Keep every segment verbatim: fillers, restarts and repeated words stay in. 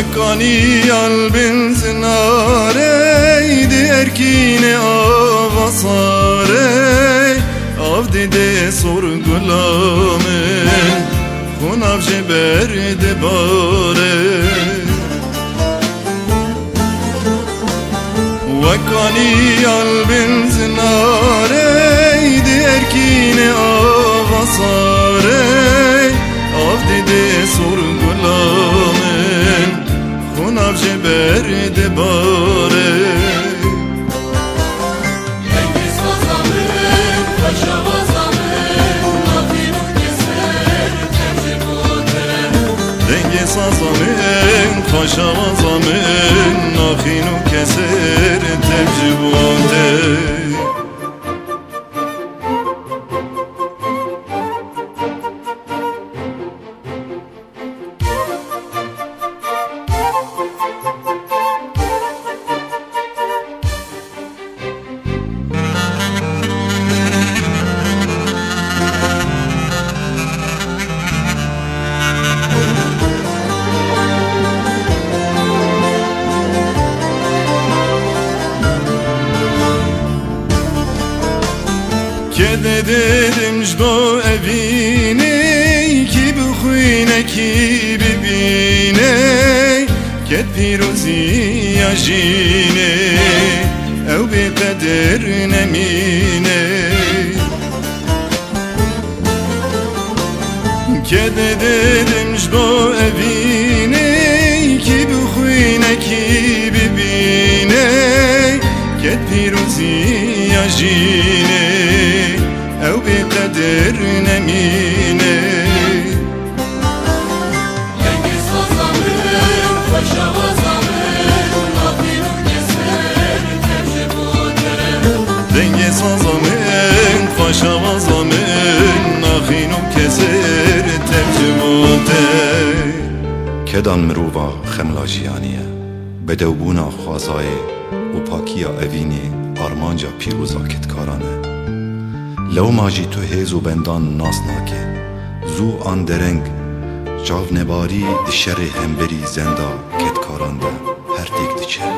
Kanî yal bin zinarê, di erkînê ava sarê, av dide sor gula min, xunav ji ber dibare. Wekanî yal bin zinarê, di erkînê ava sarê, av dide sor gula min, xunav ji ber dibare. Dengê saza min, xweşa waza min, naxîn û kesir tev ji bo te. Dengê saza min, xweşa waza min, naxîn û kesir tev ji bo te. Kedê dedim ji do evînê, kî bixwîne, kî bibîne, ked pîroziya jînê, ew bêqedir nemîne. Kedê dedim ji do evînê, kî bixwîne, kî bibîne, ked pîroziya jînê, ew bêqedir nemîne. Dengê saza min, xweşa waza min, naxîn û kesir tev ji bo te. Dengê saza min, xweşa waza min, naxîn û kesir tev ji bo te. Kedan mirova xemla jiyanî ye. Bedewbûna xwezayê û pakiya evînê armanca pîroza kedkaran e. Lewma jî tu hêz û bendan nas nake. Zû an dereng, çavnebarî di şerê hemberî zenda kedkaran de her têk diçe.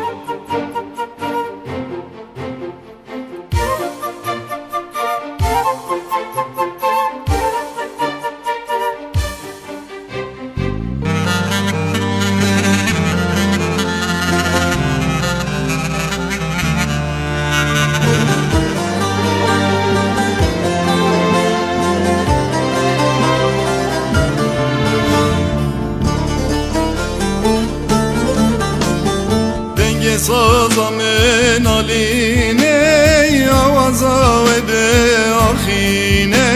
Dengê saza min alîne, awaza we biaxîne,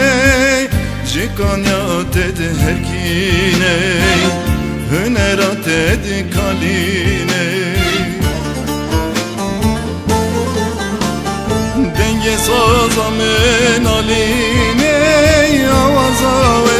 ji kanya te diherkîne, hunera te dikalîne. Dengê saza min alîne, awaza we